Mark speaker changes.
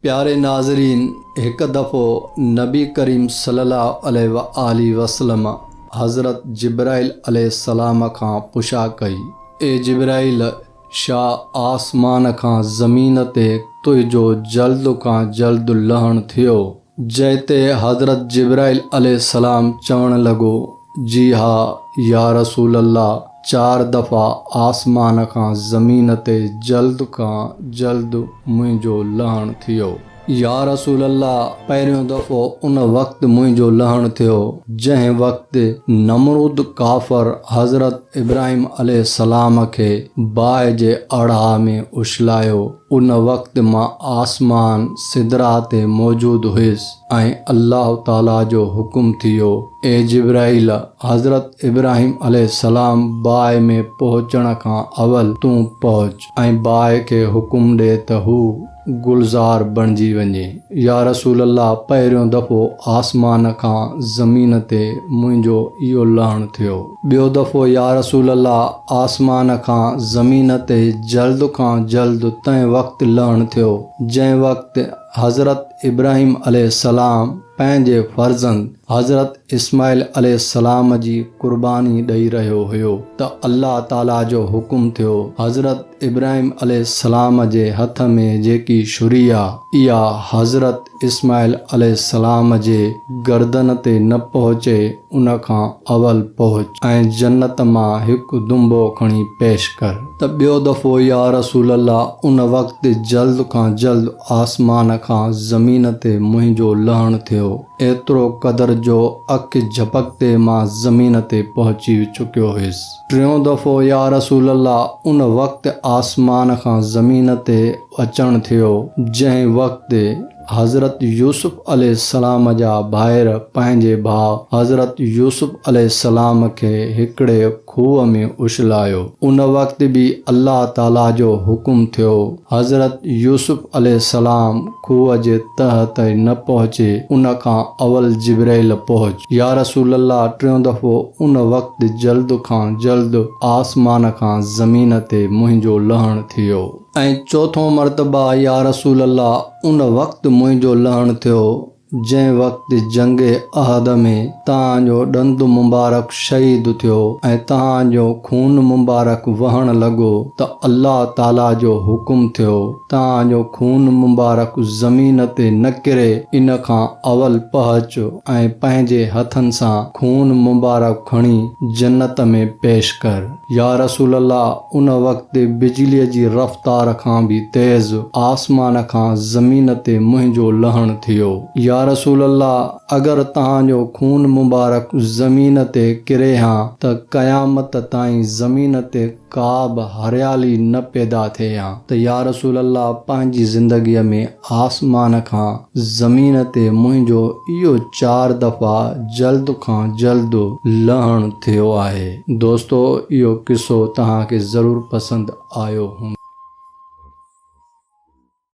Speaker 1: پياري ناظرين هڪ دفعو نبي ڪريم صلي الله عليه واٰله وسلم حضرت جبرائيل عليه السلام کان پڇا ڪئي، اي جبرائيل! ڇا آسمان کان زمين تي تنهنجو جلد کان جلد لهڻ ٿيو؟ جنهن تي حضرت جبرائيل عليه السلام چوڻ لڳو، جي ها يا رسول الله! چار دفعا آسمان کان زمين تي جلد کان جلد منهنجو لهڻ ٿيو. يا رسول الله! پهريون دفعو ان وقت منهنجو لهڻ ٿيو، جنهن وقت نمرود ڪافر حضرت ابراهيم عليه السلام کي باهه جي اڙاهه ۾ اڇلايو، ان وقت مان آسمان سدره تي موجود هيس ۽ الله تعاليٰ جو حڪم ٿيو، اي جبرائيل! حضرت ابراهيم عليه السلام باهه ۾ پهچڻ کان اول تون پهچ ۽ باهه کي حڪم ڏي ته هو گلزار بڻجي وڃي. يا رسول الله پهريون دفعو آسمان کان زمين تي منهنجو اهو لهڻ ٿيو. ٻيو دفعو يا رسول الله آسمان کان زمين تي جلد کان جلد تنهن وقت لهڻ ٿيو جنهن وقت حضرت ابراهيم عليه السلام پنهنجي فرزند حضرت اسماعيل عليه السلام جي قرباني ڏئي رهيو هيو ته الله تعاليٰ جو حڪم ٿيو حضرت ابراهيم عليه السلام جي هٿ ۾ جيڪي چھري آ اها حضرت اسماعيل عليه السلام جي گردن تي نه پهچي ان کان اول پهچ ۽ جنت مان هڪ دنبو کڻي پيش ڪر. ته ٻيو دفعو يا رسول الله ان وقت جلد کان جلد آسمان کان زمين تي منهنجو لهڻ ٿيو، ايترو قدر جو اک جهپڪتي مان زمين تي پهچي چڪيو هيس. ٽيون دفعو يا رسول الله ان وقت آسمان کان زمين تي اچڻ ٿيو، جنهن وقت حضرت يوسف عليه السلام جا ڀائر پنهنجي ڀاء حضرت يوسف عليه السلام کي هڪڙي کوهه ۾ اڇلايو. ان وقت به الله تعاليٰ جو حڪم ٿيو، حضرت يوسف عليه السلام کوهه جي تهه تائين نه پهچي، ان کان اول جبرئيل پهچ. يا رسول الله ٽيون دفعو ان وقت جلد کان جلد آسمان کان زمين تي منهنجو لهڻ ٿيو. ۽ چوٿون مرتبه يا رسول الله ان وقت منهنجو لهڻ ٿيو، جنهن وقت جنگ احد ۾ توهان جو ڏند مبارڪ شهيد ٿيو ۽ توهان جو خون مبارڪ وهڻ لڳو ته الله تعاليٰ جو حڪم ٿيو توهان جو خون مبارڪ زمين تي نه ڪري ان کان اول پهچ ۽ پنهنجي هٿن سان خون مبارڪ کڻي جنت ۾ پيش ڪر. يا رسول الله ان وقت بجليء جي رفتار کان به تيز آسمان کان زمين تي منهنجو لهڻ ٿيو. يا رسول الله اگر توهان جو خون مبارڪ زمين تي ڪري هان ته قيامت تائين زمين تي ڪابه هريالي نه پيدا ٿئي هان ته يا رسول الله پنهنجي زندگيء ۾ آسمان کان زمين تي منهنجو اهو چار دفعا جلد کان جلد لهڻ ٿيو آهي. دوستو اهو قصو توهان کي ضرور پسند آيو هوندو.